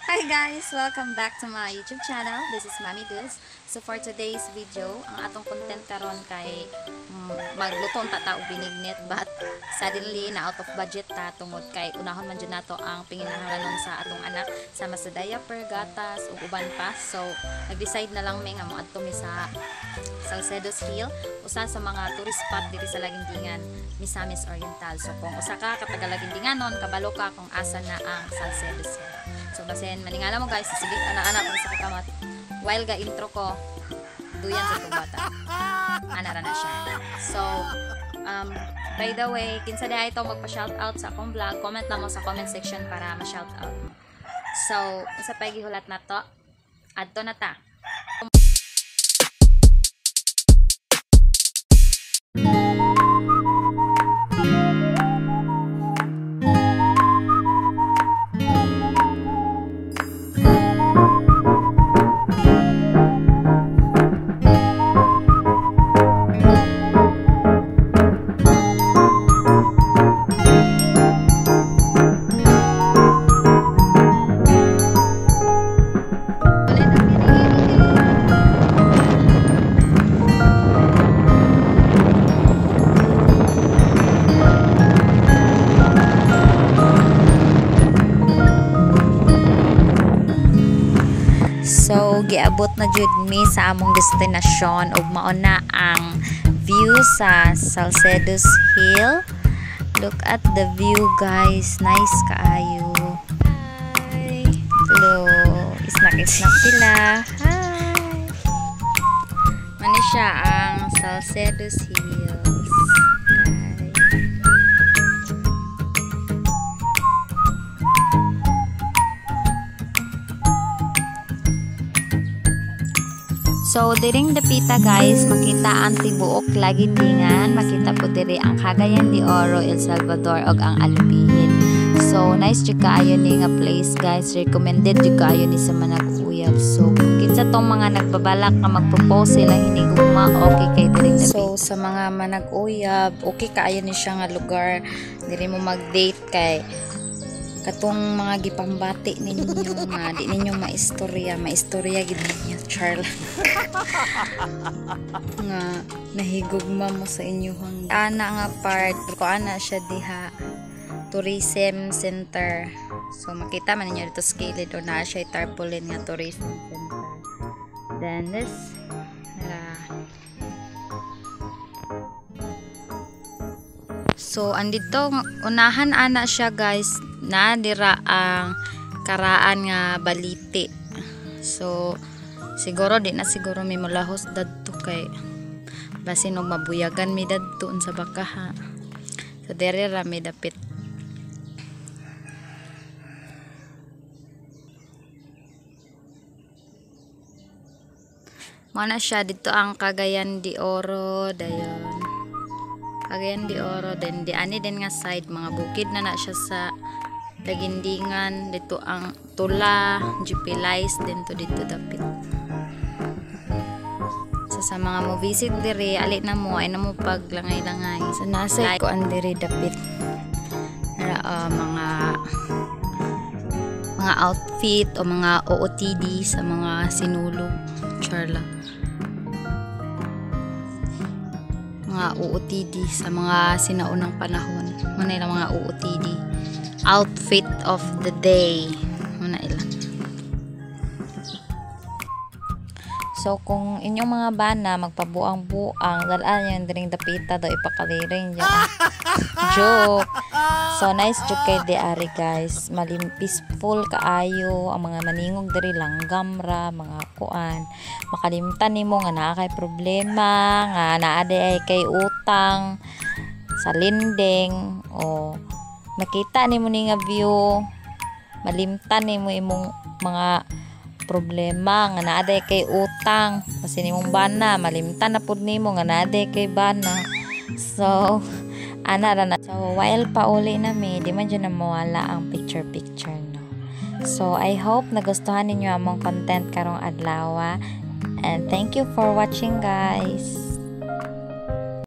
Hi guys! Welcome back to my YouTube channel. This is Mami Duz. So for today's video, ang atong content karon kay magluto unta ta og binignit, but suddenly na out of budget ta tungod kay unahon man jud nato ang panginahanglanon sa atong anak sama sa diaper, gatas ug uban pa. So nag-decide na lang mi nga moadto mi sa Salcedo's Hill, usa sa mga tourist spot diri sa Laguindingan, Misamis Oriental. So kung usa ka ka taga Laguindinganon, kabalo ka kung asa na ang Salcedo's Hill. So basin maningala mo guys, sige ana-ana para sa kakamot. While ga intro ko, duyan sa itong bata. Ana ra na siya. So by the way, kinsa diay ito magpa-shoutout sa akong vlog, comment lang mo sa comment section para ma-shoutout mo. So, usa pay gihulat na to. Adto na ta. So, giabot na jud mi sa among destinasyon ug mao na ang view sa Salcedo's Hill. Look at the view guys, nice kaayo. Hi. Hello, isnak-isnak sila. Hi. Mani siya ang Salcedo's Hills. So, diring dapita guys, makita ang tibuok Laguindingan, makita po diri ang Cagayan de Oro, El Salvador ug ang Alubihin. So, nice jud kaayo ni nga place guys, recommended jud kaayo ni sa manag-uyab. So, kinsa tong mga nagbabalak nga mag-propose sila hinigugma, okay kay diring dapita. So, sa mga manag-uyab, okay kaayo ni siya nga lugar diri mo mag-date kay katong mga gipambati ninyo nga di ninyo maistorya, maistorya gid ninyo Charla. Nga nahigugma mo sa inyuhang ana nga part ko ana siya diha tourism center. So makita man ninyo dito sa kilid o naa siya tarpaulin nga tourism center. Then this So andito unahan ana siya guys, na dira ang karaan nga baliti. So siguro di na siguro may mulahos dadto kay basin og mabuyagan mi dadto unsa baka ha. So diri ra mi dapit. Mo na siya dito ang Cagayan de Oro dayon. Cagayan de Oro then di ani din nga side mga bukid na na siya sa Laguindingan. Dito ang Tula, GP Lice din to dito dapit. So sa mga mo visit diri ali na mo ay na mo paglangay-langay. So nasa ko ang diri dapit. Ra mga outfit o mga OOTD sa mga sinulog charla. Mga OOTD sa mga sinaunang panahon. Muna ilang mga OOTD. Outfit of the day. Muna ilang. So kung inyong mga bana magpabuang-buang, dalaan yung diring dapita daw ipakaliring dyan. Joke. So nice joke kay di ari guys. Malim peaceful kaayo ang mga maningog diri langgam ra mga kuan. Makalimtan nimo nga naa kay problema, nga naa di ay kay utang sa lending o makita nimo ni nga view, malimtan nimo imong mga problema nga naa di kay utang kasi nimong bana, malimtan na pud nimo nga naa di kay bana. So ana ra na. So while pauli na mi, di man jud na mawala ang picture picture no. So I hope nagustuhan ninyo among content karong adlaw, and thank you for watching guys.